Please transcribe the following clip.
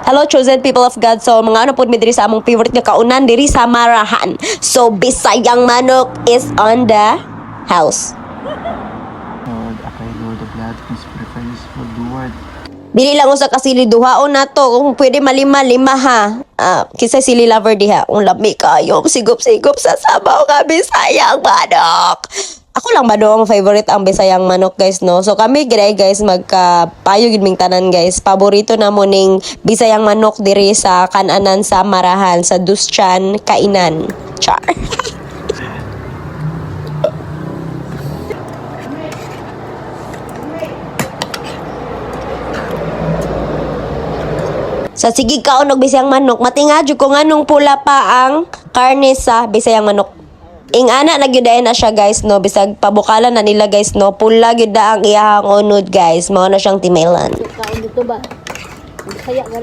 Hello, chosen people of God. So mga ano po mi diri sa among favorite nga kaunan diri sa Marahan. So Bisayang manok is on the house. Lord, akay Lord, the blood is purifies for the world. Dili lang usa ka sili, duhaon na to. Kung pwede malima, lima ha. Ah, kinsa sili lover diha? Ang lami kayo. Sigop-sigop sa sabaw ka Bisayang manok. Ako lang ba do ang favorite ang Bisayang manok, guys, no? So kami gid guys, magka payo gid ming tanan, guys. Paborito na mo ning Bisayang manok diri sa kananan sa Marahan sa Duschan Kainan. Char. Sa sige kaon og Bisayang manok, matinga jud ko nganong pula pa ang karne sa Bisayang manok. Ingana na gyud na siya, guys, no, bisag pabukalan na nila, guys, no, pula gyud na ang iyahang unod, guys. Mao na siyang timelan. Kaon dito ba? Bisaya gani.